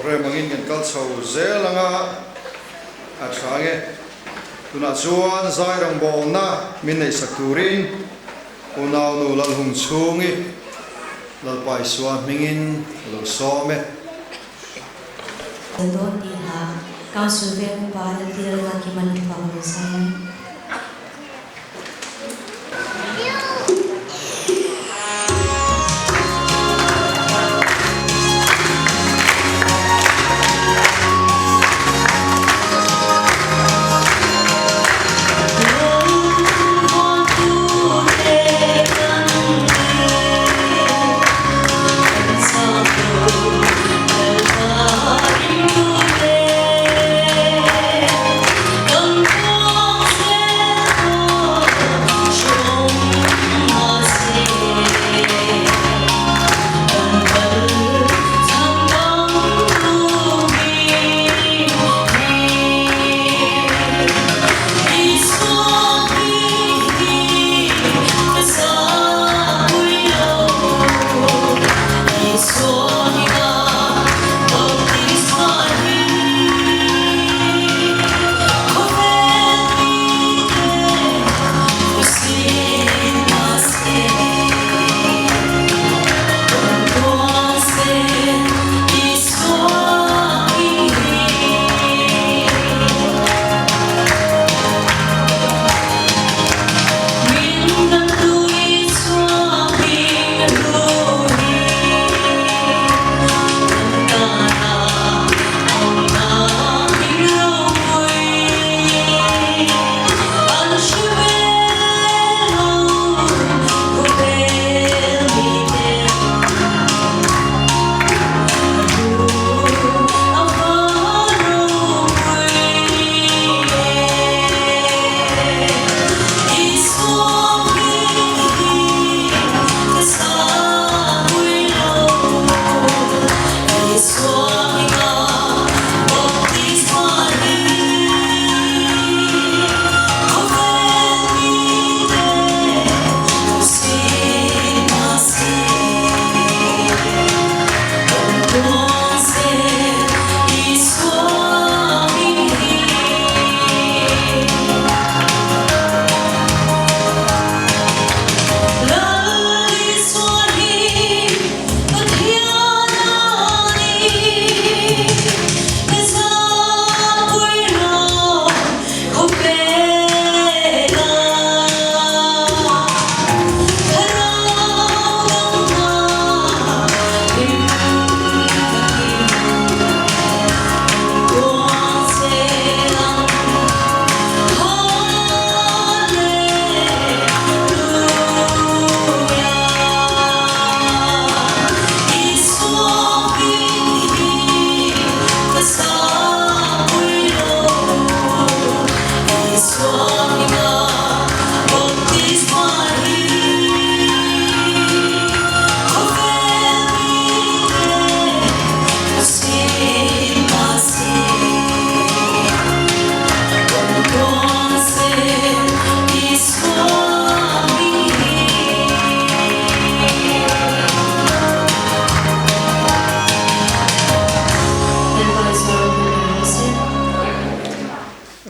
Programme angin kan kal chho zel anga a tha ange. Tunah chuan zai rawngbawlna min neihsak turin Unaunu Lalhung chhungi Lalpa Isua hmingin a lo sawm e. Kal dawn tih hla Council veng upa LT Lalngakiman a thuang lo zai a.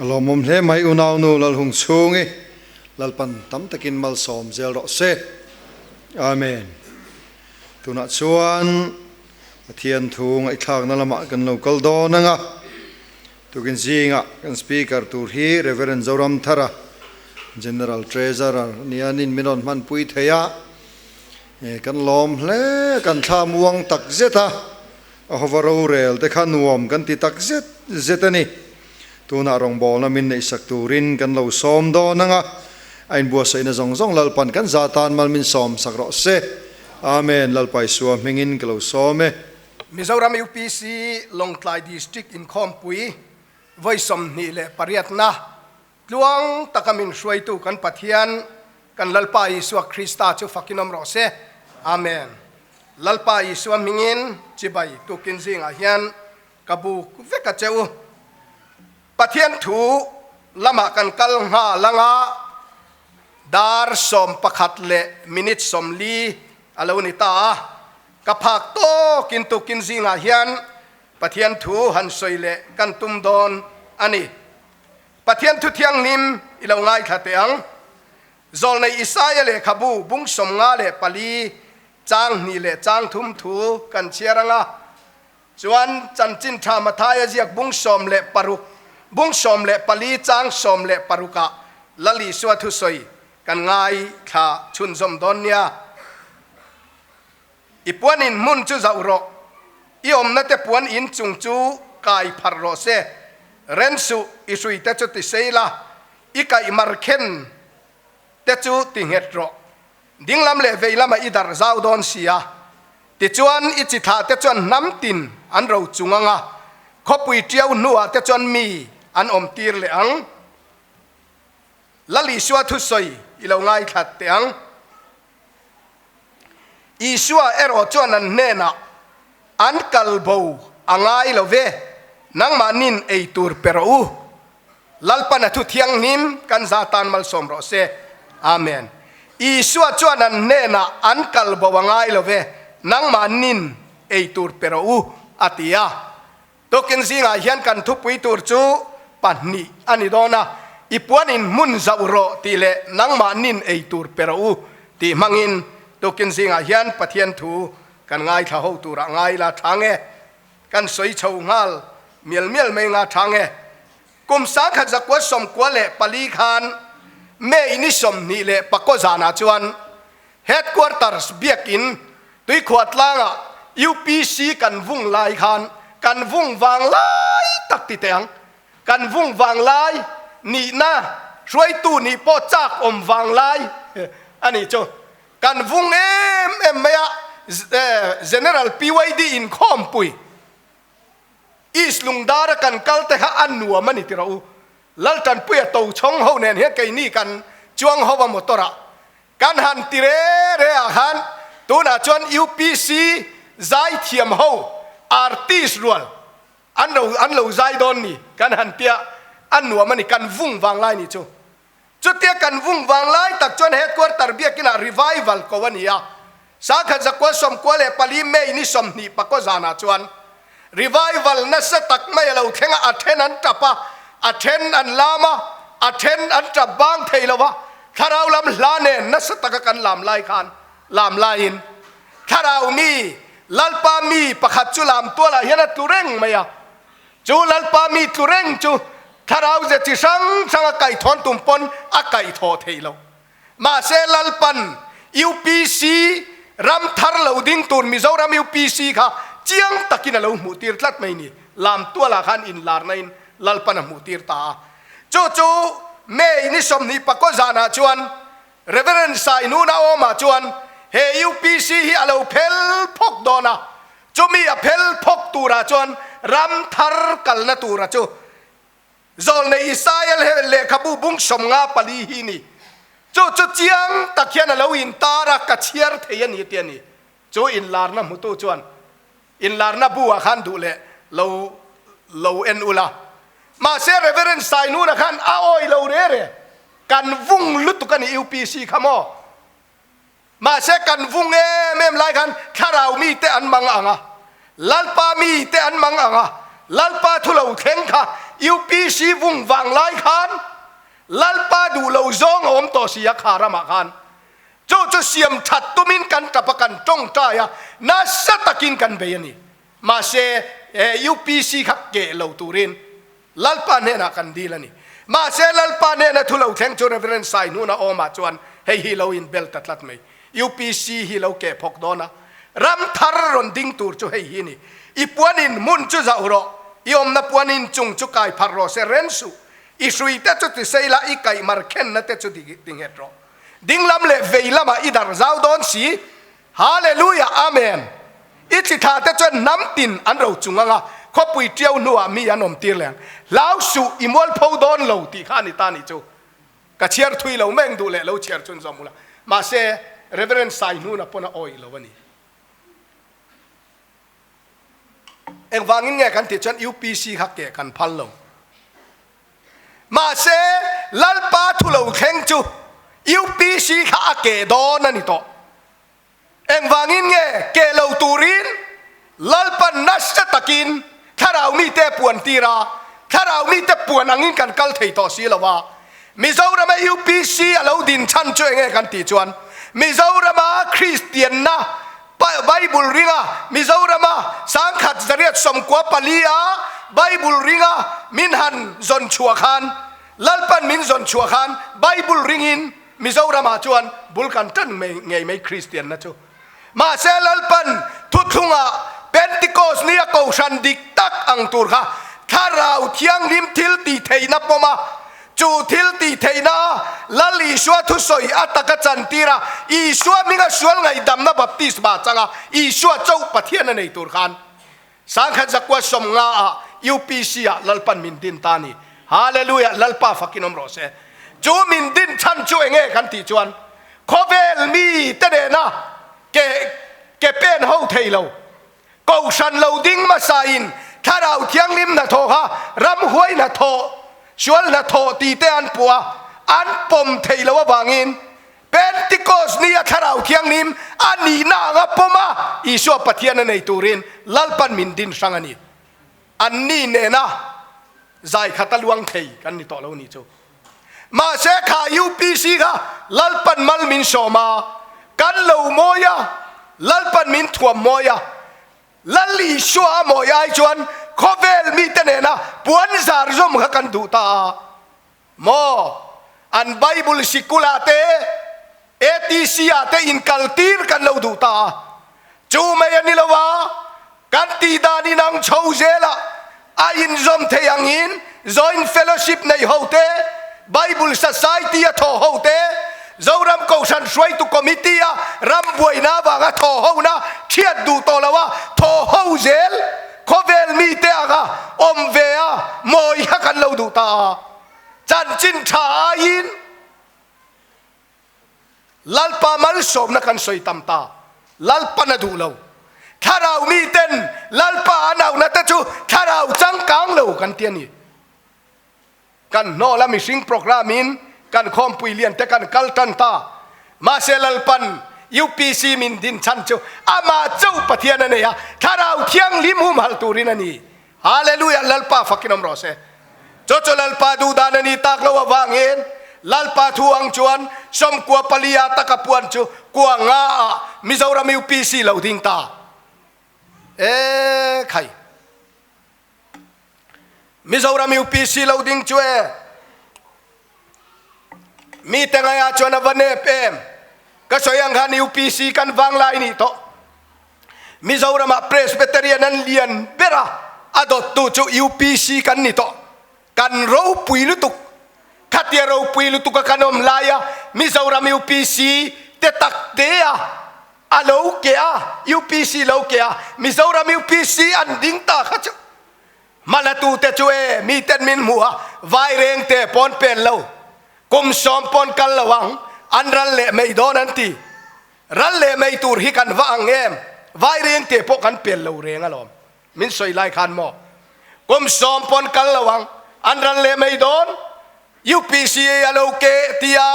A lawmawm hle mai unaunu Lalhung chhungi Lalpan tam takin malsawm zel rawh se. Amen. Tunah chuan Pathian thu ngaihthlakna lamah kan lo kal dawn ang a. Tukin zingah kan Speaker tur hi Rev. Zoramthara, General Treasurer nia nin min rawn hmanpui thei a. Kan lawm hle, kan thla muang tak zet a, a hova rorel te kha nuam kan ti tak zet zet a ni. Tunah rawngbawlna min neihsak turin kan lo sawm dawn ang a, a inbuatsaihna zawng zawng Lalpan kan za tan mal min sawm sak rawh se. Amen, Lalpa Isua hmingin ka lo sawm e. Mizoram UPC Lawngtlai District inkhawmpui vawi 28na tluang taka min hruaitu kan Pathian kan Lalpa Isua Krista chu fakin awm rawh se. Amen. Lalpa Isua hmingin chibai tukin zingah hian ka buk vek a che u. Pathian thu lamah kan kal nghal anga dar 11 leh minute 40 a lo ni ta a. Ka phak tawkin tukin zingah hian Pathian thu han sawi leh kan tum dawn a ni. Pathian thu thianghlim i lo ngaithla teh ang. Zawlnei Isaia lehkhabu bung 54 chang hnih leh chang thum thu kan chhiar ang a, chuan Chanchin Tha Mathaia ziak bung 16, bung 14 chang 16 ah Lal Isua thusawi kan ngaithla chhunzawm dawn nia. I puan in hmun chu zauh rawh, i awmna te puan in chung chu kai pharh rawh se, ren suh, i hrui te chu ti sei la, i kaih mar khen te chu ti nghet rawh. Dinglam leh vei lamah i darh zau dawn si a, tichuan i chi thlah te chuan hnam tin an ro chung ang a, khawpui ṭiau hnuah te chuan mi an awm tir leh ang. Lal Isua thusawi i lo ngaithla teh ang. Isua erawh chuan an hnenah, An kal bo a ngai lo ve, nangmahnin ei tur pe rawh u. Lalpan a thu thianghlim kan za tan malsawm rawh se. Amen. Isua chuan an hnenah, An kal bo a ngai lo ve, nangmahnin ei tur pe rawh u, a ti a. Tukin zingah hian kan thupui tur chu pahnih a ni dawn a, I puan in hmun zauh rawh tih leh nangmah nin ei tur pe rawh u tih hmangin tukin zingah hian Pathian thu kan ngaithla ho turah ngai la thang e. Kan sawi chho nghal mial mial mai nga thang e. Kum 1994 khan May ni 29 zanah chuan Headquarters biakin Tuikhuah tlangah UPC kan vung lai khan kan vung vang lai tak ti teh ang. Kan vung vang lai nihna hruaitu nih pawh chak awm vang lai a nih chu. Kan vung em em mai a, General PYD inkhawmpui East Lungdara kan kal te kha a nuam a ni ti rawh u. Laltanpuia Tochhawng ho nen hian keini kan chuang ho a motor ah kan han ti re re ah khan tunah chuan UPC zaithiam ho artist rual an ro an lo zai dawn ni kan han tia a nuam a ni kan vung vang lai ni chu. Chutia kan vung vang lai tak chuan headquarter biakinah revival ko a ni a, 1994 May ni 24 zanah chuan revival nasa tak mai a lo thleng a, a then an tap a, a then an lam a, a then an tap bang thei lo a, thlarau lam hla nen nasa taka kan lam lai khan lam laiin thlarau mi Lalpa mi pakhat chu lam tualah hian a tlu reng mai a, Chu Lalpa mi tlu reng chu thlarau ze chi hrang hrang a kaihthawng tum pawn a kaihthawh theih loh. Mahse Lalpan UPC ram thar lo ding tur Mizoram UPC kha chiang takin a lo hmuh tir tlat mai ni. Lam tualah khan inlarna in Lalpan a hmuh tir ta a. Chu chu May ni 24 zanah chuan Reverend Sainuna awmah chuan he UPC hi a lo phel phawk dawn a, chumi a phel phawk turah chuan ram thar kalna tura chu Zawlnei Isaia lehkhabu bung 54 hi ni. Chu chu chiang tak hian a lo intar a, ka chhiar thei a ni ti a ni. Chu inlarna hmutu chuan Inlarna bu ah khan duh leh lo lo en ula. Mahse Reverend Sainuna khan a awi lo re re. Kan vung lutuk a ni UPC kha maw. Mahse kan vung em em lai khan thlarau mi te an mang ang a. Lalpa mi te an mang ang a. Lalpa thu lo thleng kha UPC vung vang lai khan Lalpa duh lo zawng a awm tawh si a kha ramah khan. Chu chu siam that tumin kan tap a, kan tawngtai a, nasa takin kan bei a ni. Mahse, he UPC kha keh lo turin Lalpa hnenah kan dil a ni. Mahse, Lalpa hnena thu lo thleng chu Rev. Saihnuna awmah chuan hei hi lo inbel ta tlat mai. UPC hi lo keh phawk dawn a, ram thar rawn ding tur chu hei hi a ni. I puanin hmun chu zauh rawh, i awmna puanin chung chu kai pharh rawh se, ren suh. I hruite chu ti sei la, i kaihmar khenna te chu ti nghet rawh. Dinglam leh vei lamah i darh zau dawn si. Hallelujah Amen. I chi tha te chuan hnam tin an ro chung anga khawpui tiau hnuah mi an awm tir leng. Hlau suh i mualpho dawn lo tih kha a ni ta nih chu. Ka chhiar thui lo meng duh leh lo chhiar chun zawm ula. Mahse Reverend Saihnuna pawn a awih lo a ni. Engvangin nge kan tih chuan UPC kha keh kan phal lo. Mahse, Lalpa thu lo thleng chu UPC kha a keh dawn a ni tawh. Engvangin nge keh lo turin Lalpa nasa takin. Thlarau mite a puan tir a, Thlarau mite puan angin kan kal thei tawh si lo a. Mizorama UPC a lo din chhan chu enge kan tih chuan Mizorama Kristianna Bible ringa Mizorama 1994 a Bible ringa min han zawn chhuah khan Lalpan min zawn chhuah khan Bible ringin Mizoramah chuan bul kan tan ngei mai Kristianna chu. Mahse Lalpan thuthlungah Pentecost nia kohhran dik tak ang tur kha Thlarau Thianghlim thil tih theihna pawm a, chu thil tih theihna a Lal Isua thusawi a taka chantir a, Isua hminga sual ngaihdamna baptisma changa Isua chauh Pathian a nei tur khan 1950 ah UPC ah Lalpan min din ta a ni. Hallelujah! Lalpa fakin awm rawh se. Chu min din chhan chu enge kan tih chuan khawvel mi te nena ke ke pen ho thei lo, kohhran lo ding hmasa in Thlarau Thianghlim hnathawh kha ramhuai hnathawh, sual hnathawh tih te an puh a, an pawm thei lo avangin Pentikos ni a Thlarau Thianghlim a nihna anga pawm a, Isua Pathian a nei turin Lalpan min din hrang a ni. An ni nena zai khat a luang thei kan ni tawh lo ni chu. Mahse kha UPC kha Lalpan mal min sawm a, kan lo mawi a, Lalpan min thuam mawi a, Lal Isua a mawi ai chuan khawvel mite nena puan zar zawm kha kan duh ta a. Maw? An Bible sikul-ah te, ATC-ah te inkaltir kan lo duh ta a. Chu mai a ni lo a, kan tih dan inang chho zelah a inzawm thei angin Joint Fellowship nei ho te, Bible Society a thawh ho te, Zoram Kohhran Hruaitu Committee a ram buaina avanga thawh hona thiat duh tawh lo a, thawh ho zel Khawvel mite anga awm ve a mawi kha kan lo duh ta a, chanchin tha aiin Lalpa malsawmna kan sawi tam ta, Lalpan a duh lo. Thlarau miten Lalpa an auhna te chu thlarau changkang lo kan ti a ni. Kan hnawla mihring programme in kan khawmpui lian te kan kal tan ta. Mahse Lalpan UPC min din chhan chu amah chauh Pathian a nei a, Thlarau Thianghlim humhalh turin a ni. Hallelujah Lalpa fakin awm rawh se. Chu chu Lalpa duhdan a ni tak lo avangin Lalpa thu ang chuan 94 a taka puan chu kua nga ah Mizoram UPC lo ding ta. E khai. Mizoram UPC lo ding chu e mi te ngaia chuan a va nep em ka sawi ang khan UPC kan vang lai ni tawh Mizoramah Presbyterian an lian ber a a dawttu chu UPC kan ni tawh kan ropui lutuk khatia ropui lutuk a kan awm lai a Mizoram UPC te tak te a A lo ke a, UPC lo ke a, Mizoram UPC an ding ta kha chu hmalatu te chu e mi ten min hmu a, Vaireng te pawn pen lo, kum sawm pawn kal lo ang, an ral leh mai dawn an ti. Ral leh mai tur hi kan va ang em, Vaireng te pawh kan pen lo reng alawm, min sawi lai khan maw. Kum sawm pawn kal lo ang, an ral leh mai dawn. UPC a lo ke tia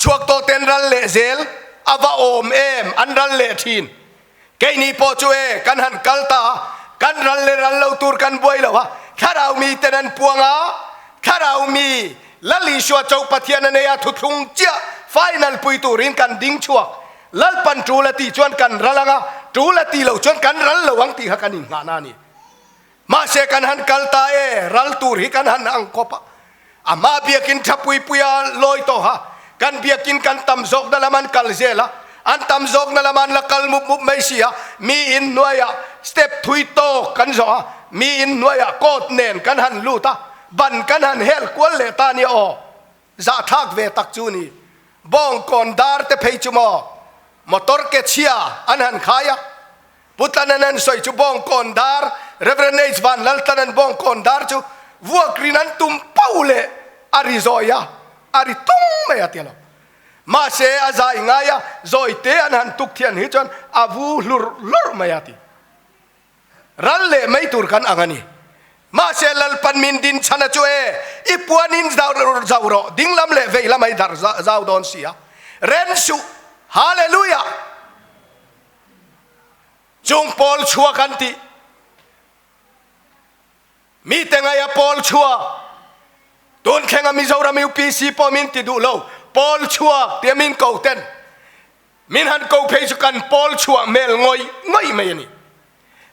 chhuak tawh ten ral leh zel a va awm em an ral leh thin. Keini pawh chu e kan han kal ta a, kan ral leh ral lo tur kan buai lo a, thlarau mi ten an puang a, thlarau mi Lal Isua chauh Pathian a nei a thuthlung chiah final pui turin kan ding chhuak. Lalpan tul a tih chuan kan ral ang a, tul a tih loh chuan kan ral lo ang tih kha kan inngahna a ni. Mahse kan han kal ta e, ral tur hi kan han ang khawp a. A hma biakin tha pui pui a lawi tawh a, kan biakin kan tam zawkna lam an kal zel a, an tam zawkna lam an la kal mup mup mai si a, mi in hnuaiah step thui tawk kan zawh a, mi in hnuaiah coat nen kan han lut a, ban kan han hel kual leh ta nia aw, zahthlak ve tak chu ni. Bawngkawn dar te phei chu maw, motor ke chhia an han khai a, Pu Tlanan an sawi chu Bawngkawn dar, Rev. H. Van Lal Tlanan Bawngkawn dar chu vuak rin an tum po leh a ri zawi a, a ri tung mai a ti lo. Mahse a zai ngai a, zawi te an han tuk thian hi chuan a vu hlur hlur mai a ti. Ral leh mai tur kan ang a ni. Mahse Lalpan min din chhan a chu e, i puanin zau rawh, dinglam leh veilam a i dar zau dawn si a. Ren suh! Hallelujah! Chung pawl chhuak an tih. Mite ngaia pawl chhuak, tun thlenga Mizoram UPC pawh min ti duh lo, pawl chhuak tia min ko ten min han ko phei chu kan pawl chhuah hmel ngawih ngawih mai a ni.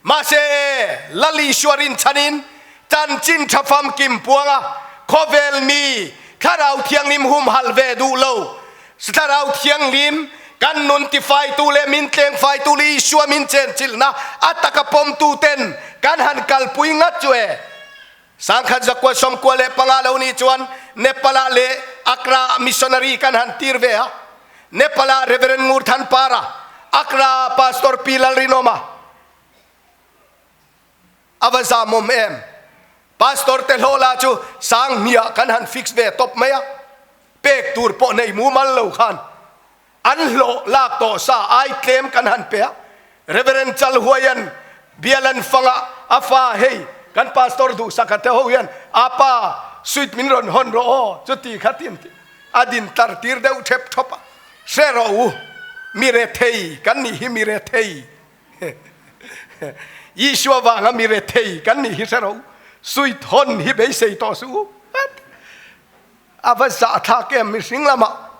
Mahse, Lal Isua rinchhanin chanchin tha famkim puanga khawvel mi Thlarau Thianghlim humhalh ve duh lo, Thlarau Thianghlim kan nun tifaitu leh min tlengfaitu leh Isua min chenchilhna a taka pawmtuten kan han kalpui ngat chu e. Sangkhat zakua 95 lo nih chuan Nepal-ah leh Accra-ah missionary kan han tir ve a. Nepal-ah Reverend Ngur Than Para, Accra-ah Pastor Pi Lalrinawma. A va zamawm em? Pastor te hlawhla chu sang hniah kan han fix ve tawp mai a, pek tur pawh nei mumal lo khan an hlawh lak tawh sa ai tlem kan han pe a. Reverend Chalhuaian bialan fanga a fa hei kan pastor duhsaka te ho hian a pa suit min rawn hawn rawh aw chuti kha tin a din tar tir deuh thep thawp a, hre rawh u mi rethei kan nih hi mi rethei Isua vanga mi rethei kan nih hi hre rawh u suit hawn hi beisei tawh suh u. A va zahthlak em mihring lamah.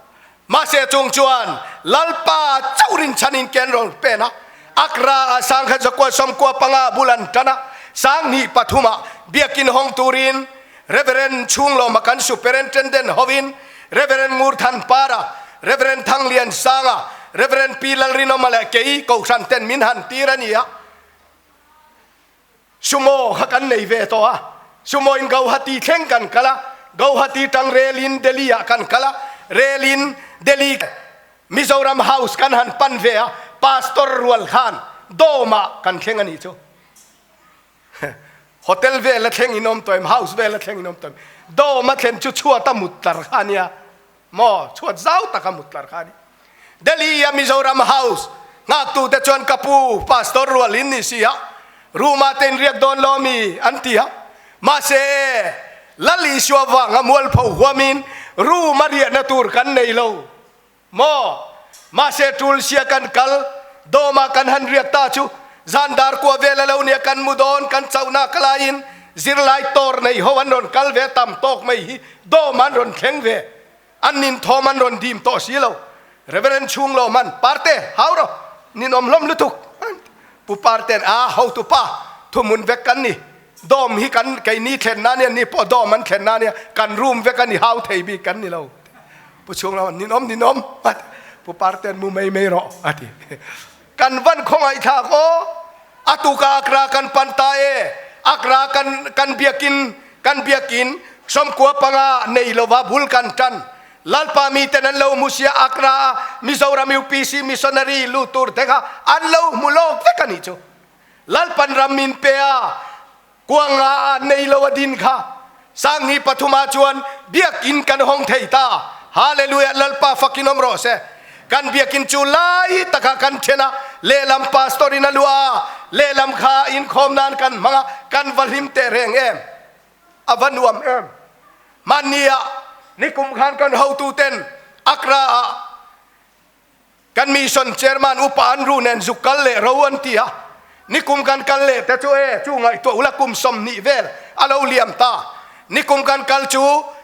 Mahse chung chuan Lalpa chauh rinchhanin ken rawn pen a, Accra ah sangkhat zakua 95 bul an tan a, 2003 ah biakin hawng turin Reverend Chhunglawma kan Superintendent hovin Reverend Ngurthan Para, Reverend Thanglian Sanga, Reverend Pi Lalrinawma leh kei Kohhran ten min han tir a ni a. Sumo kha kan nei ve tawh a, Sumo in Gauhati thleng kan kal a, Gauhati tang rel in Delhi ah kan kal a, rel in Delhi Mizoram House kan han pan ve a, Pastor rual khan Dome ah kan thleng a nih chu. Hotel vel a thleng in awm tawh em, House vel a thleng in awm tawh em, Dome a thlen chu chhuat a mut tlar kha a nia. Maw chhuat zau taka mut tlar kha a ni. Delhi a Mizoram House nghaktute chuan ka pu Pastor rual in ni si a, room ah te in riak dawn lo mi an ti a. Mahse Lal Isua vanga mualpho huamin room a riahna tur kan nei lo maw? Mahse Tulsia kan kal dawmah kan han riak ta chu zan dar kua vel a lo nia kan mu dawn kan chauhna ka laiin zirlai tawr nei ho an rawn kal ve tam tawk mai hi Dawm an rawn thleng ve, an nin thawm an rawn dim tawh si lo. Reverend Chhunglawman, Parte, hau rawh, ninawm hlawm lutuk. Pu Parte'n, A, hotupa, thuhmun vek kan ni. Dawm hi kan keini thlen na nia, ni pawh dawm an thlen na nia, kan room vek a ni, hau thei bik kan ni lo. Pu Chhunglawman, Ninawm, ninawm, a ti. Pu Parte'n, Mu mai mai rawh, a ti. Kan van khawngaihthlak aw. A tukah Accra kan pan ta e. Accra kan kan biakin kan biakin 95 nei lova bul kan tan. Lalpa miten an lo hmu sia Accra a Mizoram UPC missionary lut tur te kha an lo hmu lawk vek a nih chu. Lalpan ram min pe a kuanga a nei lo a din kha 2003 ah chuan biakin kan hawng thei ta. Hallelujah Lalpa fakin awm rawh se. Kan biakin chu lai takah kan then a, lehlam pastor in a luah a, lehlam kha inkhawm nan kan hmang a, kan va hlim teh reng em? A va nuam em? Hmanni ah nikum khan kan hotu ten Accra ah Kan mission chairman upa an ru nen zuk kal leh ro an ti a, nikum kan kal leh te chu e chu ngaihtuah ula kum 20 vel a lo liam ta. Nikum kan kal chu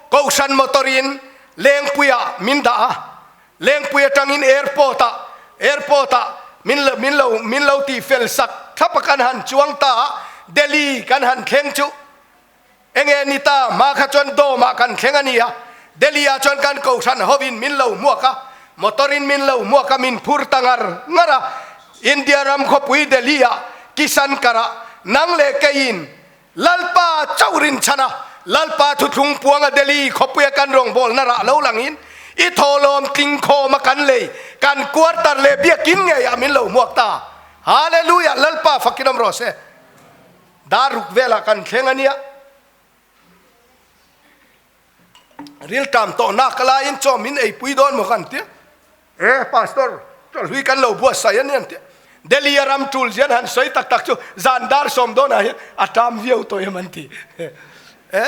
Kohhran motor in Lengpui ah min dah a, Lengpui atangin airport ah airport ah min min lo min lo tih fel sak thlap a kan han chuang ta a, Delhi kan han thleng chu Enge ni ta, hma kha chuan dawm ah kan thleng a ni a, Delhi ah chuan kan kohhran ho in min lo hmuak a, motor in min lo hmuak a, min phur ta ngar ngar a, India ram khawpui Delhi ah Kisan kar ah nang leh kei in Lalpa chauh rinchhan a, Lalpa thuthlung puang a Delhi khawpui a kan rawngbawlna rah lo lang in i thawhlawm tling khawm a kan lei kan quarter leh biakin ngei ah min lo hmuak ta. Hallelujah Lalpa fakin awm rawh se. Dar ruk velah kan thleng a nia. Rilṭam tawhnak laiin chaw min eipui dawn maw kan tia. E Pastor, chawlhlui kan lo buatsaih a nia an tia. Delhi a ram ṭul zian han sawi tak tak chu zan dar sawm dawnah hian a ṭam viau tawh em an ti. E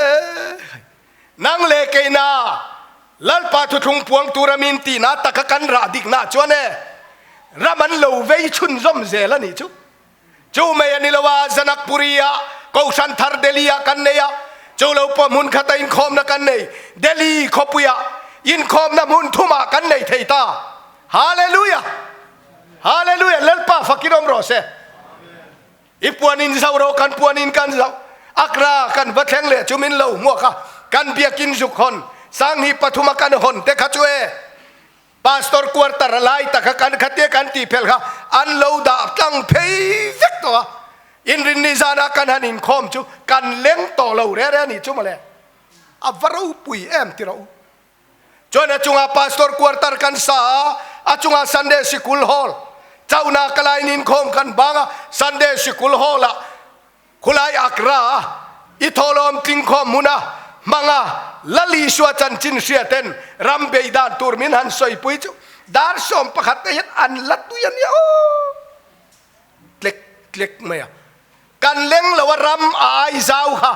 nang leh keina Lalpa thuthlung puang tura min tihna taka kan rah dikna chuan e ram an lo vei chhunzawm zel a nih chu. Chu mai a ni lo a, Janakpuri-ah. Kohhran thar Delhi ah kan nei a, chu lo pawh hmun khata inkhawmna kan nei. Delhi khawpuiah inkhawmna hmun thumah kan nei thei ta. Hallelujah! Hallelujah! Lalpa fakin awm rawh se. I puan in zau rawh, kan puan in kan zau. Accra kan va thleng leh chu min lo hmuak a, kan biakin zuk hawn, Sanghi pathuma kan hawn te kha chu e. Pastor quarter a lai tak kha kan khatia kan tih phel kha an lo dah tlang phei vek tawh a, inrinni zana kan han inkhawm chu kan leng tawh lo re re a nih chu mawle. A va ropui em ti rawh u. Chuan a chungah Pastor quarter kan sa a, a chungah Sunday Sikul Hall, Chauhna ka laiin inkhawm kan bang a, Sunday Sikul Hall ah Khulai Accra a i thawhlawm tlingkhawm hmuna hmanga Lal Isua chanchin hriaten ram bei dan tur min han sawipui chu dar 11 te hian an la tui a nia aw tlek tlek mai a. Kan leng lo a ram a ai zau kha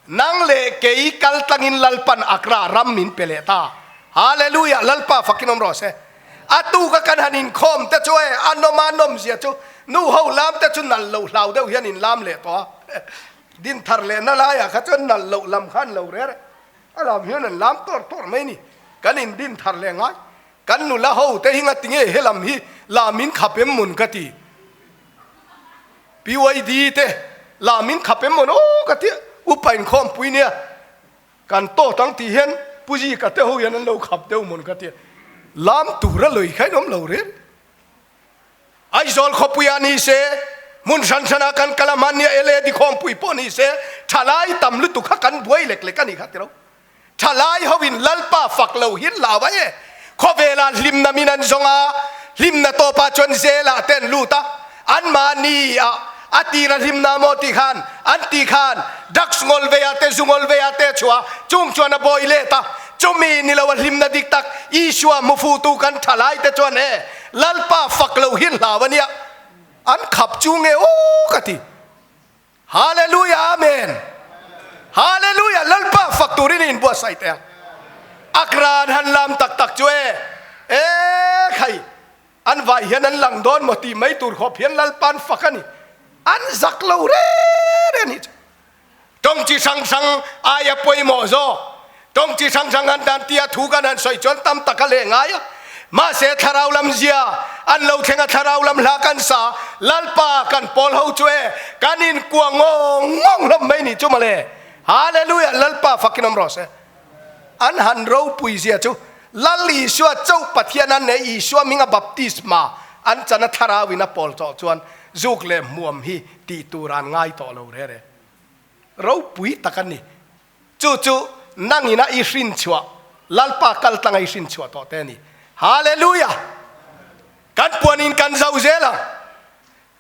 nang leh kei kal tlangin Lalpan Accra ram min pe leh ta. Hallelujah Lalpa fakin awm rawh se. A tuka kan han inkhawm te chu e a nawm a nawm zia chu nu ho lam te chu nal lo hlau deuh hian in lam leh tawh a. Din thar leh na laiah kha chuan nal loh lam kha an lo reh reh. A lam hian an lam tawr tawr mai ni. Kan in din thar leh ngai. Kan nula ho te hi ngatinge he lam hi lam in khap em mun ka ti. PYD te lam in khap em maw aw ka ti upa inkhawm pui nia kan tawt ang tih hian Pu Zika te ho hian an lo khap deuh mawn ka ti lam tur a lei kha in awm lo reng. Aizawl khawpui ah ni se hmun hran hran ah kan kal a hman nia LAD khawmpui pawh ni se thalai tam lutuk kha kan buai lek lek a ni kha ti lo. Thalai ho in Lalpa fak lo hin lau a e. Khawvel ah hlimna min an zawng a, hlimna tawp ah chuan zel ah te an lut a. Anmahni ah a tir a hlimna maw ti khan an ti khan drugs ngawl vei ah te zu ngawl vei ah te a chhuah a, chung chuan a bawi let a. Chumi ni lo a hlimna dik tak Isua hmufutu kan thalai te chuan e Lalpa fak lo hin hlau a nia. An khap chu nge aw ka ti. Hallelujah Amen Hallelujah Lalpa fak turin in buatsaih teh ang Akran han lam tak tak chu e e khai an vai hian an lang dawn maw tih mai tur khawp hian Lalpa'n fak a ni an zak lo re re a nih chu tawng chi hrang hrang aia pawimawh zawk Tawng chi hrang hrang an dan tia thu kan han sawi chuan tam tak a leh ngai a. Mahse thlarau lam zia an lo thleng a thlarau lam hla kan sa Lalpa kan pawl ho chu e kan in kua ngawng ngawng hlawm mai nih chu mawle. Hallelujah Lalpa fakin awm rawh se. An han ropui zia chu Lal Isua chauh Pathian an nei Isua hminga baptisma an chan a thlarau in a pawl tawh chuan zuk leh hmuam hi tih tur an ngai tawh lo re re. Ropui tak an ni. Chu chu nangina i hrin chhuah, Lalpa kal tlanga i hrin chhuah tawh te a ni. Hallelujah! Kan puanin kan zau zel ang.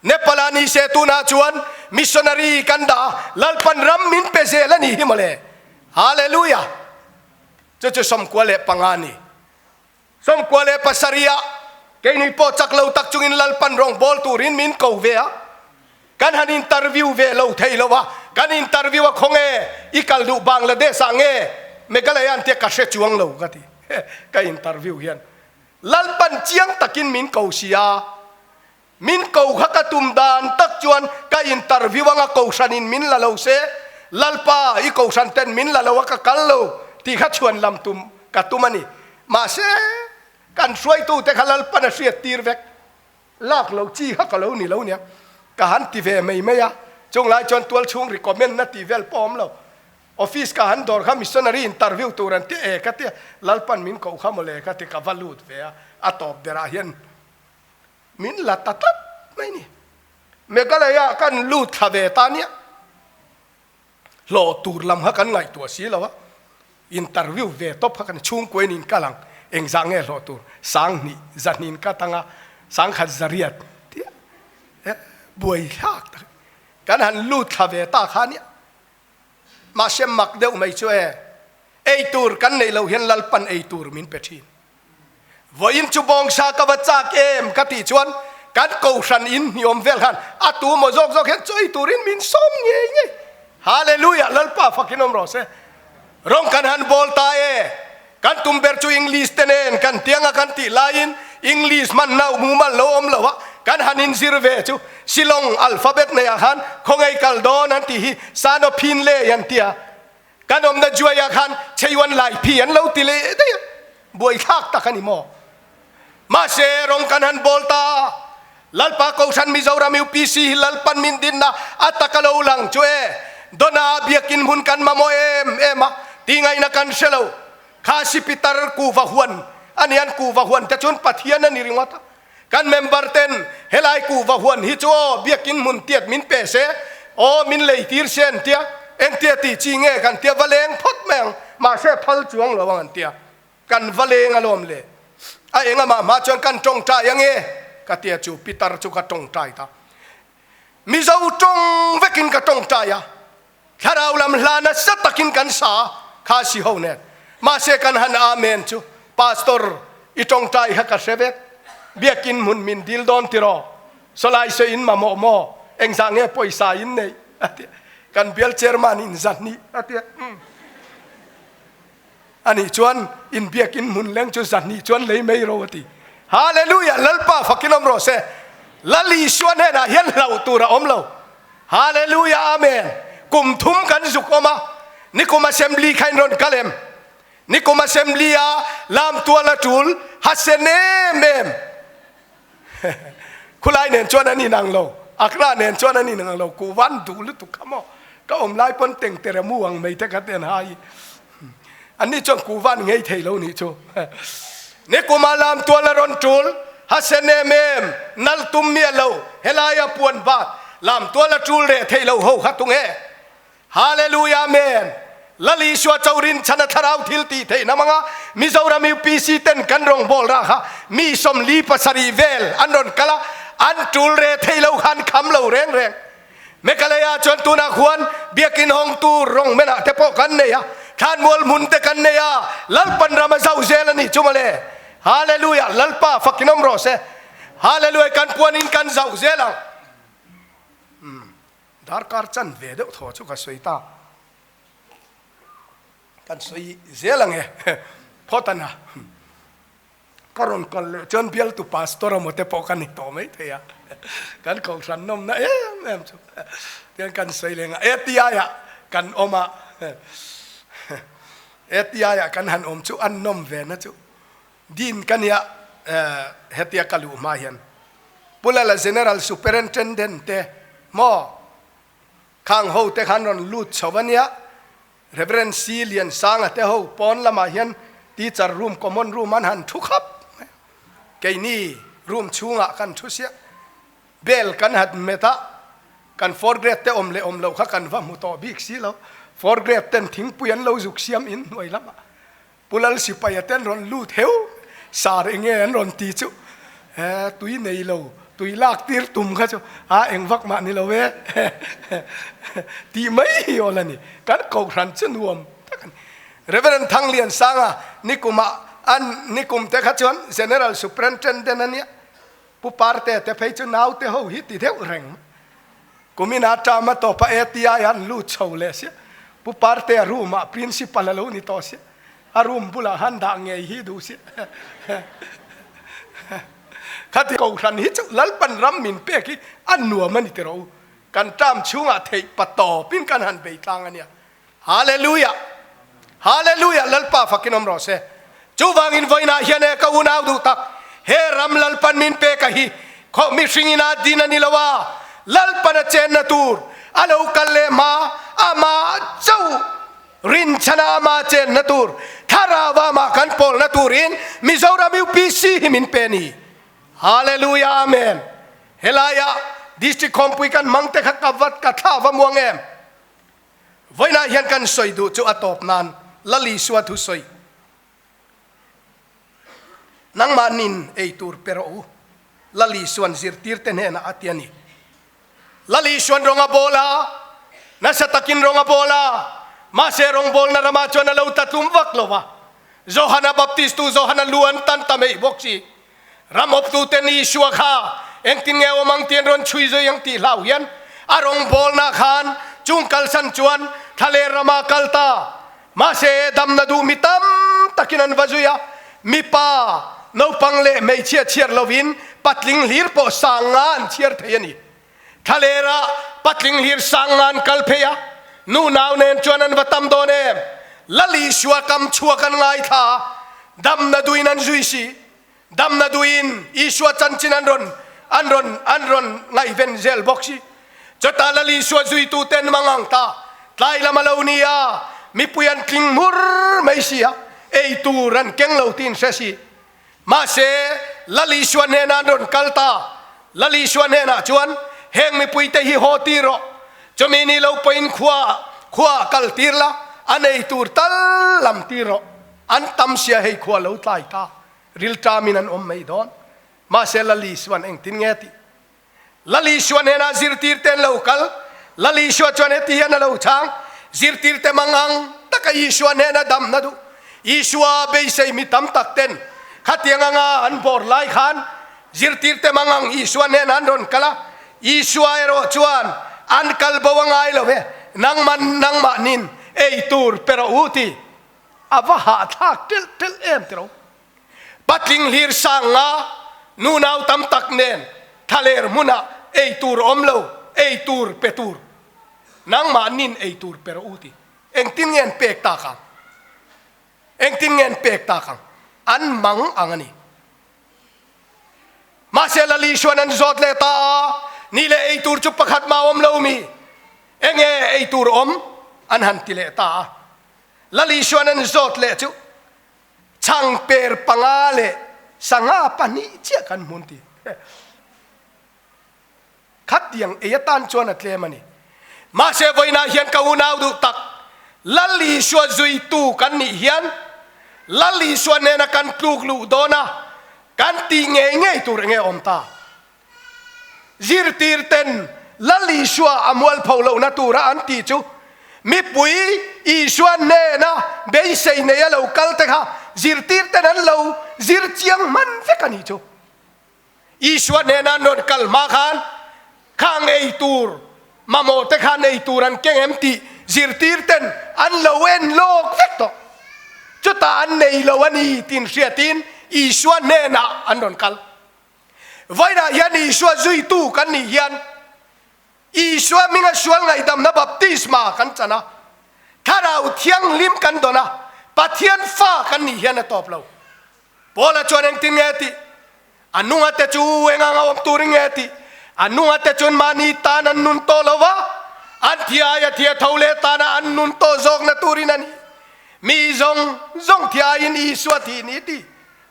Nepal-ah ni se tunah chuan missionary kan dah a, Lalpan ram min pe zel a ni hi mawle. Hallelujah! Chu chu 95 a ni. 97 ah keini pawh chak lo tak chungin Lalpan rawngbawl turin min ko ve a, kan han interview ve lo thei lo a, kan interview a khawnge i kal duh Bangladesh ah nge Meghalaya an tia ka hre chuang lo ka ti ka interview hian Lalpan chiang takin min ko si a, min ko kha ka tum dan tak chuan ka interview anga kohhranin min la lo se, Lalpa i kohhran ten min la lo a ka kal lo tih kha chhuan lam tum ka tum a ni. Mahse, kan hruaitute kha Lalpan a hriat tir vek. Lak lo chi kha ka lo ni lo nia. Ka han ti ve mai mai a, chung lai chuan tualchhung recommend na tih vel pawh awm lo. Office ka han dawr kha missionary interview tur an ti e ka tia, Lalpan min koh kha mawle ka ti ka va lut ve a, a tawp berah hian Min la ta tlat mai ni. Meghalaya kan lut thla ve ta nia. Hlawh tur lam kha kan ngaihtuah si lo a. Interview ve tawp kha kan chhungkuain in kal ang. Engzah nge hlawh tur? 2000 zahnin ka tang a, 1000 zariat tia buai thlak tak kan han lut thla ve ta kha nia. Mahse mak deuh mai chu e, ei tur kan neih loh hian Lalpan ei tur min pe thin. Vawiin chu bawngsa ka va chak em ka tih chuan kan kohhran in hniawm vel khan a tu maw zawk zawk hian chawi turin min sawm ngei ngei. Hallelujah Lalpa fakin awm rawh se. Rawng kan han bawl ta e. Kan tum ber chu English te nen kan tianga kan tih laiin English hman na mumal lo awm lo a. Kan han inzir ve chu Shillong alphabet neiah khan khawngaih kal dawn an tih hi Sanophin lei an ti a. Kan awmna juaiah khan Cheiwan Laiphi an lo ti leh daih a, buaithlak tak a ni maw? Mahse, rawng kan han bawl ta a, Lalpa Kohhran Mizoram UPC hi Lalpan min dinna a tak a lo lang chu e, Dona biakin hmun kan mamawh em em a, tingaihna kan hre lo. Kha Sipitar kuva huan a ni, an kuva huan te chuan Pathian a ni ringawt a. Kan member ten helai kuhva huan hi chu aw biakin hmun tiat min pe se, aw min lei tir se an tia, engtia tih chi nge kan tia va leng phawt mai ang, mahse phal chuang lo ang an tia, kan va leng alawm le, a eng amah hma chuan kan tawngtai ange ka tia chu pitar chu ka tawngtai ta, Mizo tawng vekin ka tawngtai a. Thlarau lam hla nasa takin kan sa kha si ho nen. Mahse kan han Amen chu Pastor i tawngtai kha ka hre vek. Biakin hmun min dil dawn tiraw? Sawlai sawi in mamawh maw? Engzah nge pawisa in neih? a ti a. Kan bial chairman in zan ni a ti a. Anih chuan in biakin hmun leng chu zan ni chuan lei mai ro a ti. Hallelujah! Lalpa fakin awm rawh se. Lal Isua hnenah hian hlauh tur a awm lo. Hallelujah Amen Kum thum kan zuk awm a, nikum assembly kha in rawn kal em? Nikum assembly a lam tual a tul hasen em em Khulai nen chuan an inang lo, Accra nen chuan an inang lo, ku van duh lutuk kha maw? Ka awm lai pawn teng tere mu ang mai te kha ten hai. Anni chuan ku van ngei thei lo nih chu. Nikuma lam tual a rawn tul, hasen em em, nal tum miah lo, helaia puan bat, lam tual a tul reh thei lo ho kha tunge? Hallelujah Amen! Lal Isua cho rinchhan a thlarau thil tih theih na hmanga Mizoram UPC ten kan rawngbâwl rah kha mi 47 vel an rawn kal a, an tul reh thei lo kha an kham lo reng reng. Meghalaya chuan tunah khuan biakin hawng tur rawng menah te pawh kan nei a, thlanmual hmun te kan nei a, Lalpan ram a zauh zel a nih chu mawle. Hallelujah! Lalpa fakin awm rawh se. Hallelujah! Kan puanin kan zauh zel ang. Umm, darkar chan ve deuh thaw chu ka sawi ta. Kan sawi zel ang e. Phawt a na. Ka rawn kal leh chuan bialtu pastor emaw te pawh ka ni tawh mai thei a, kan kohhran nawmna em em chu tiang kan sawi leng a, ATI ah kan awm a, ATI ah kan han awm chu an nawm ve na chu din ka nia hetia ka luh hma hian Pu Lala General Superintendent te maw khang ho te khan rawn lut chho a nia. Rev. C. Liansanga te ho pawn lamah hian teacher room, common room an han thu khap mai a. Keini room chhungah kan thu siah. Bell kan han met a, kan fourth grade te awm leh awm loh kha kan va hmu tawh bik si lo. Fourth grade ten thingpui an lo zuk siam in hnuai lamah. Pu Lal sipaia te an rawn lut heu, sar eng nge an rawn ti chu, he tui nei lo, tui lak tir tum kha chu a eng vak mah ni lo e tih mai hi awl a ni. Kan kohhran chu nuam tak a ni. Reverend Thangliansanga nikumah an nikum te kha chuan General Superintendent a nia, Pu Parte te phei chu naute ho hi ti deuh reng mai. Kumina term a tawp a ATI an lut chho leh sia. Pu Parte a room ah principal a lo ni tawh sia. A room bulah han dah ngei hi duh sia. Khati kohhran hi chu Lalpan ram min pek hi a nuam a ni tiraw u. Kan term chhungah theih pa tawpin kan han bei tlang a nia. Hallelujah! Hallelujah! Lalpa fakin awm rawh se. Chuvangin vawiinah hian e ka unau duh tak, he ram Lalpan min pek a hi khaw mihring ina din a ni lo a, Lalpan a chenna tur a lo kal leh hma, amah chauh rinchhana ama chenna tur, thlarau amah kan pawlna turin Mizoram UPC hi min pe a ni. Hallelujah! Amen! Helaiah District Khawmpui kan hmang te kha ka vat ka thla va muang em? Vawiinah hian kan sawi duh chu a tawp nan Lal Isua thu sawi, Nangmah nin ei tur pe rawh u, Lal Isuan zirtirte hnenah a ti a ni. Lal Isuan rawng a bawl a, nasa takin rawng a bawl a, mahse rawngbawlna ramah chuan a lo ta tlum vak lo va. Johana Baptistu Johana lu an tan ta mai bawk si. Ram awptuten Isua kha engtin nge awm ang tih an rawn chhui zui ang tih hlau hian a rawngbawlna khan chung kalsan chuan thlaler rama kal ta. Mahse, damna duh mi tam takin an va zui a, mipa, naupang leh hmeichhia chhiar lovin Patling hlir pawh sang nga an chhiar thei a ni. Thlalera patling hlir sang nga an kal phei a, nu nau nen chuan an va tam dawn em? Lal Isua kam chhuak an ngaithla a, damna duin an zui si. Damna duin Isua chanchin an rawn an rawn an rawn ngaihven zel bawk si. Chutah Lal Isua zuitute an mangang ta. Tlai lam a lo ni a, mipui an tling hmur mai si a, ei tur an keng lo tiin hre si. Mahse, Lal Isua hnenah an rawn kal ta. Lal Isua hnenah chuan, Heng mipuite hi haw tir rawh. Chumi ni lo pawhin khua khuaah kal tir la, a nei tur tal lam tir rawh. An tam sia hei khua lo tlai ta. Rilṭamin an awm mai dawn. Mahse, Lal Isua'n engtin nge tih? Lal Isua hnenah zirtirte an lo kal. Lal Isua chuan heti hian a lo chhang, Zirtirte mangang taka Isua hnena damna duh. Isua beisei mi tam tak ten khatiang anga an bawr lai khan zirtirte mangang Isua hnenah an rawn kal a. Isua erawh chuan an kal bo a ngai lo ve, nangman nangmahnin ei tur pe rawh u ti. A va hahthlak telh telh em tiro. Patling hlir sang nga nunau tam tak nen thlaler hmunah ei tur awm lo, ei tur pe tur. Nangmah nin ei tur pe rawh u ti. Engtin nge an pek tak ang? Engtin nge an pek tak ang? An mang ang a ni. Mahse Lali Isuan an zawt leh ta a, Ni leh ei tur chu pakhat mah awm lo mi? Enge ei tur awm? An han ti leh ta a. Lali Isuan an zawt leh chu, Changper panga leh sangha pahnih chiah kan hmun ti. Khatiang ei atan chuan a tlem a ni. Mahse vawiinah hian ka unau duh tak, Lal Isua zuitu kan nih hian Lal Isua nena kan tluk luh dawn a, kan tih ngei ngei tur enge awm ta? Zirtir ten Lal Isua a mualpho lohna tura an tih chu mipui Isua hnena beisei nei a lo kal te kha zirtir ten an lo zir chiang hman vek a nih chu. Isua hnena an rawn kal hma khan khang ei tur mamawh te khan ei tur an keng em tih zirtir ten an lo en lawk vek tawh. Chutah an nei lo a ni tiin hriatin Isua hnenah an rawn kal. Vawiinah hian Isua zuitu kan nih hian Isua hminga sual ngaihdamna baptisma kan chan a, Thlarau Thianghlim kan dawn a, Pathian fa kan nih hian a tawp lo. Paula chuan engtin nge a tih? A nunga te chu engang a awm turin nge a tih? A nunga te chuan mahni tan an nun tawh lo va, an thia aia thia tho leh tana an nun tawh zawkna turin a ni. Mi zawng zawng thia aiin Isua thih ni ti.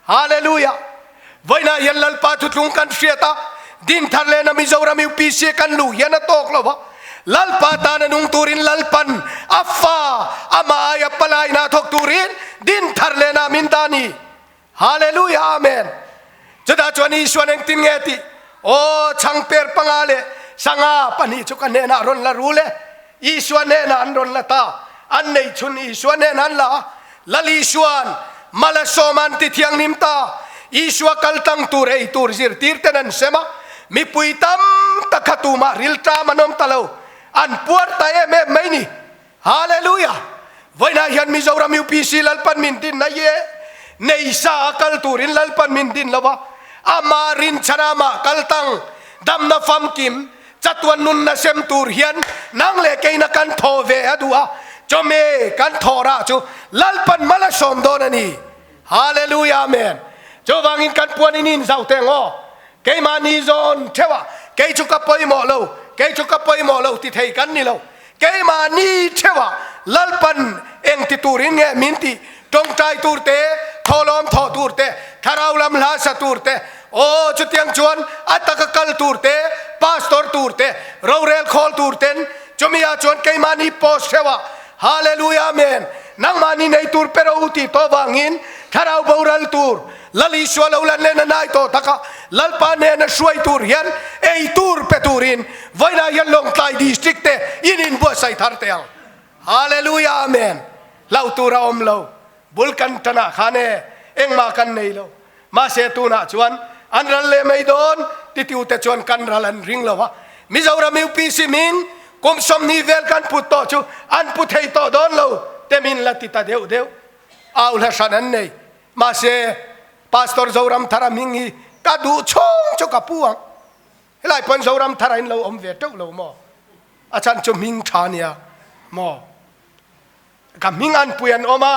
Hallelujah! Vawiinah hian Lalpa thutlung kan hriat a, Dinthar lehna Mizoram UPC kan luh hian a tawk lo va, Lalpa tana nung turin Lalpan a fa amah aia palaina thawk turin Dinthar lehna min dah a ni. Hallelujah! Amen! Chutah chuan Isuan engtin nge tih? Aw, chhangper panga leh sanga pahnih chu ka hnenah rawn la rul e. Isua hnenah an rawn la ta. An neih chhun Isua hnenah an la a. Lal Isua'n Malasawm an ti thianghlim ta. Isua kal tlang tur ei tur zirtir ten an sem a. Mipui tam tak kha tumah rilṭam an awm ta lo. An puar ta em em mai ni. Hallelujah! Vawiinah hian Mizoram UPC Lalpan min din na ye. Nei sa a kal turin Lalpan min din lo va. Ama rinchhan amah kal tang damna famkim Chatuan nunna sem tur hian nang leh keina kan thaw ve a duh a, chawhmeh kan thaw rah chu Lalpan mal a sawm dawn a ni. Hallelujah Amen. Chuvangin kan puan in in zau teng aw. Keimahni zawn theuh ah kei chu ka pawimawh lo, kei chu ka pawimawh lo ti thei kan ni lo. Keimahni theuh ah Lalpan eng ti turin nge min tih? Tawngtai tur te, thawhlawm thawh tur te, thlarau lam hla sa tur te, aw chutiang chuan a taka kal tur te, pastor tur te, rorel khawl tur ten, chumi ah chuan keimahni post theuh ah Hallelujah Amen nangmahni nei tur pe ro u tih tawh vangin thlarau boral tur Lal Isua lo lan len a nai tawh tak a, Lalpa hnena hruai tur hian ei tur pe turin vawiinah hian Lawngtlai District te in inbuatsaih thar teh ang. Hallelujah Amen. Hlauh tur a awm lo. Bul kan tanah khan e engmah kan nei lo. Mahse tunah chuan an ral leh mai dawn titiu te chuan kan ral an ring lo a. Mizoram UPC min kum 20 vel kan put tawh chu an pu thei tawh dawn lo te min la ti ta deuh deuh. Au hla hran an nei. Mahse, Pastor Zoramthara hming hi Ka duh chhung chu ka pu ang. Helai pawn Zoram thar a in lo awm ve teuh lo maw? A chhan chu hming tha nia maw? Ka hming an pui an awm a,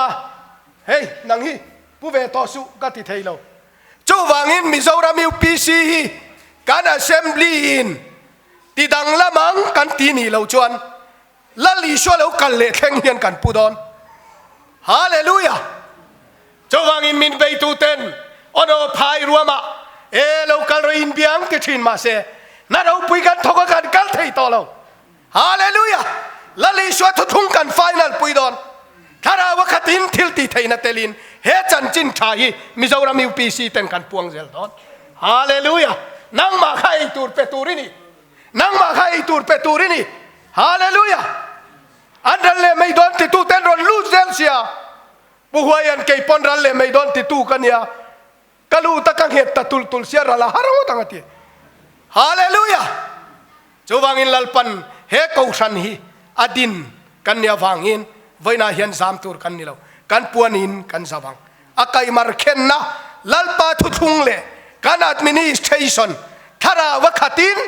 hei nang hi pu ve tawh suh ka ti thei lo. Chuvangin Mizoram UPC hi kan Assembly in ti danglam ang kan ti nih loh chuan Lal Isua lo kal leh thleng hian kan pu dawn. Hallelujah! Chuvangin min beituten Ono phai ruamah e lo kal rawh in biang ti thin mahse na ropui kan thawk a kan kal thei tawh lo. Hallelujah! Lal Isua thuthlung kan final pui dawn. Thlarau a khatin thil ti theihna telin he chanchin tha hi Mizoram UPC ten kan puang zel dawn. Hallelujah! Nangmah kha ei tur pe tur i ni. Nangmah kha ei tur pe tur i ni. Hallelujah! An ral leh mai dawn titu ten rawn lut zel sia. Pu Huaian kei pawn ral leh mai dawn titu ka nia. Ka lut a ka nghet ta tul tul sia ral a har ngawt ang a ti. Hallelujah! Chuvangin Lalpan he kohhran hi a din kan nih avangin vawiinah hian zam tur kan ni lo. Kan puanin kan zau ang. A kaihmar khenna Lalpa thuthlung leh kan administration thlarau a khatin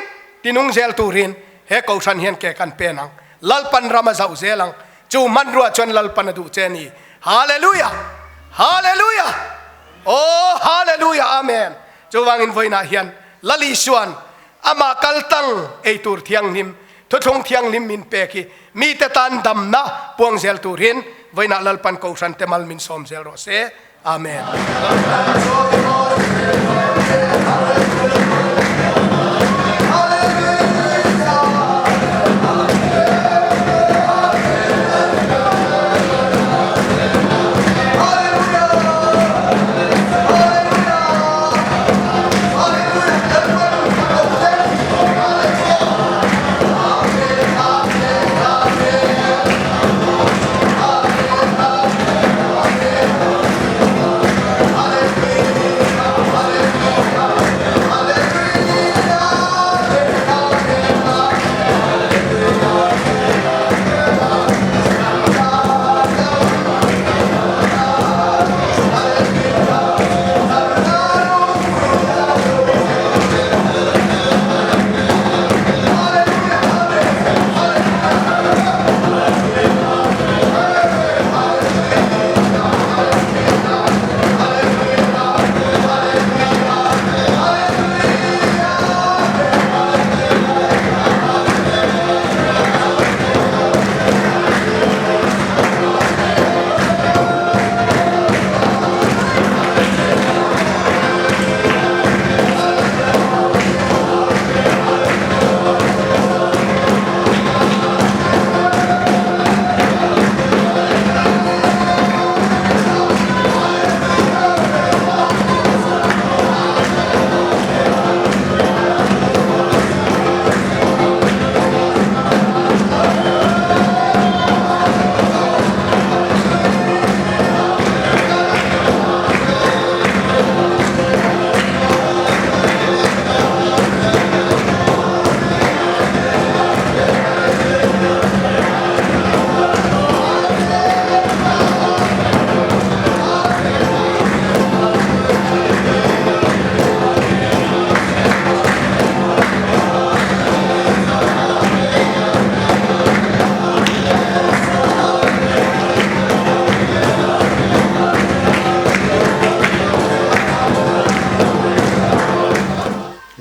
tinung zel turin he kohhran hian ke kan pen ang. Lalpan ram a zauh zel ang. Chu hmanrua chuan Lalpan a duh che a ni. Hallelujah! Hallelujah! Aw Hallelujah! Amen! Chuvangin vawiinah hian Lal Isuan Amah kaltang ei tur thianghlim, thuthlung thianghlim min pek hi mite tan damna puang zel turin vawiinah Lalpan Kohhran te mal min sawm zel rawh se. Amen.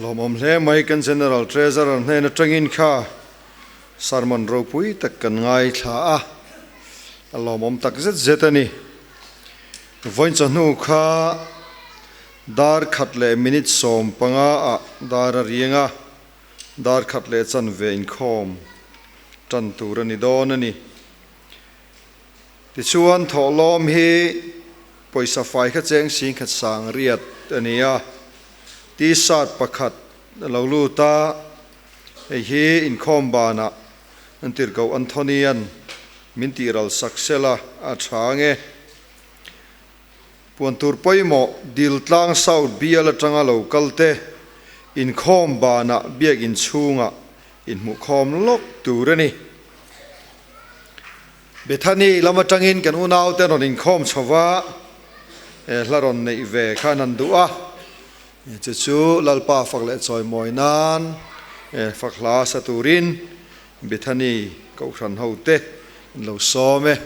Lawmawm hle mai kan General Treasurer hnen atangin kha sermon ropui tak kan ngaithla a, a lawmawm tak zet zet a ni. Vawiin chawhnu kha dar khat leh minute 15 ah dar a riang a, dar khat leh chanve inkhawm tan tur a ni dawn a ni. Tichuan thawhlawm hi pawisa fai kha cheng singkhat sang riat a ni a, T-shirt pakhat a lo lut a, hei hi inkhawm banah an tirhkoh Anthony-a'n min tihral sak sela a tha nge. Puan tur pawimawh Diltlang South bial atanga lo kal te inkhawm banah biakinn chhungah inhmuhkhawm lawk tur a ni. Bethany lam atangin kan unaute rawn inkhawm chho va, he hla rawn neih ve khan an duh a. Chu chu Lalpa fak leh chawimawi nan fak hla sa turin Bethany Kohhran hote an lo sawm e.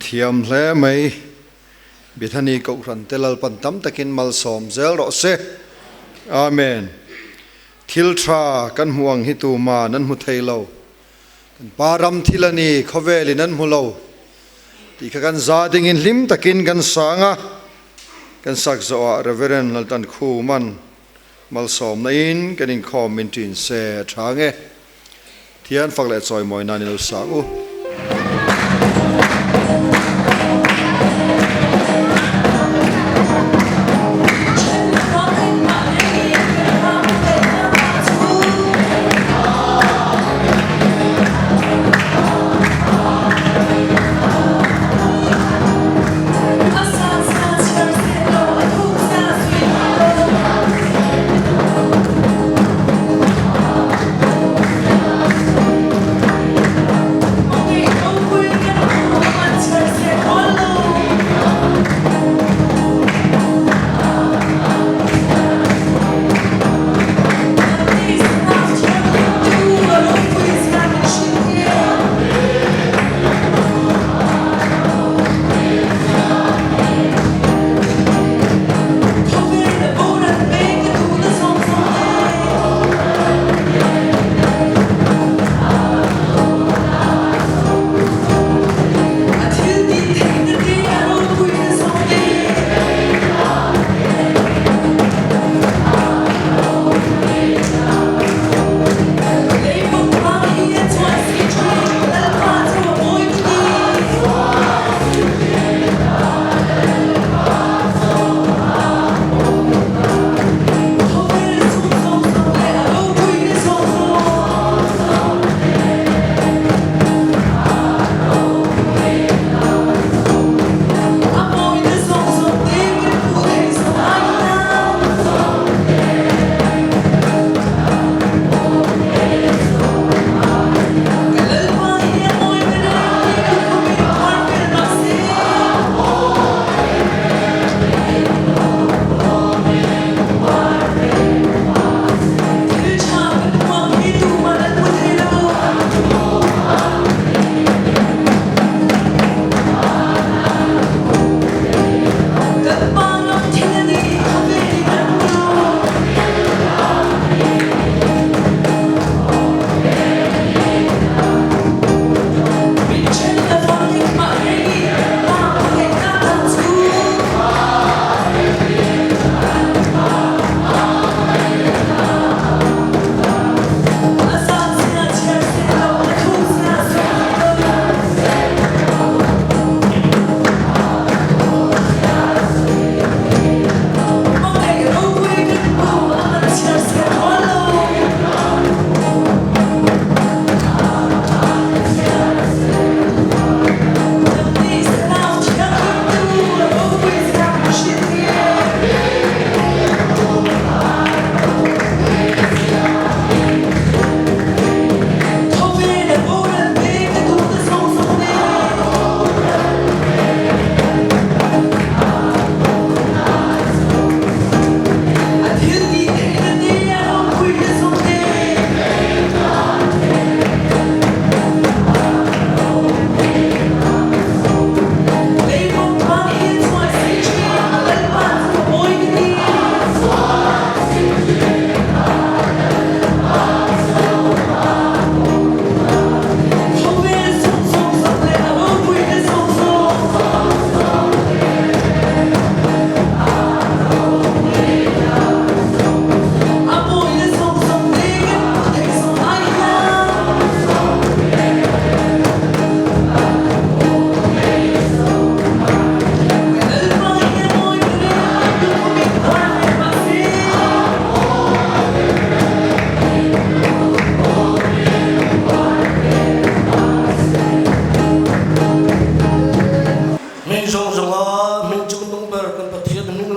Thiam hle mai. Bethany Kohhran te Lalpan tam takin malsawm zel rawh se. Amen. Thil tha kan hmuh ang hi tuman an hmu thei lo. Kan pa ram thil a ni, khawvelin an hmu lo tih kha kan za dingin hlim takin kan sang a. Kan sak zawhah Reverend Laltan Khuman malsawmna in kan inkhawm min ṭin se a ṭha nge. Thian fak leh chawimawi nan i lo sak u.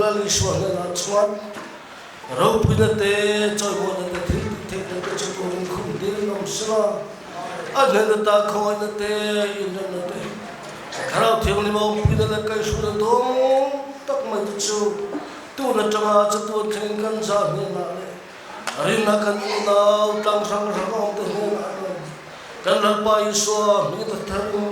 Lal Isua hnenah chuan ropuina te, chawimawina te, thil tih theihna te chu turin khum dil awm sela, a hnen ata khawngaihna te, inremna te, Thlarau Thianghlim a awmpuina leh kaihhruaina dawng tak mai te chu tun atanga chatuan thlengin kan zah hnenah leh Rinna kan unau tlang hrang hrang awmte hnenah nen kan Lalpa Isua hming ta tharin.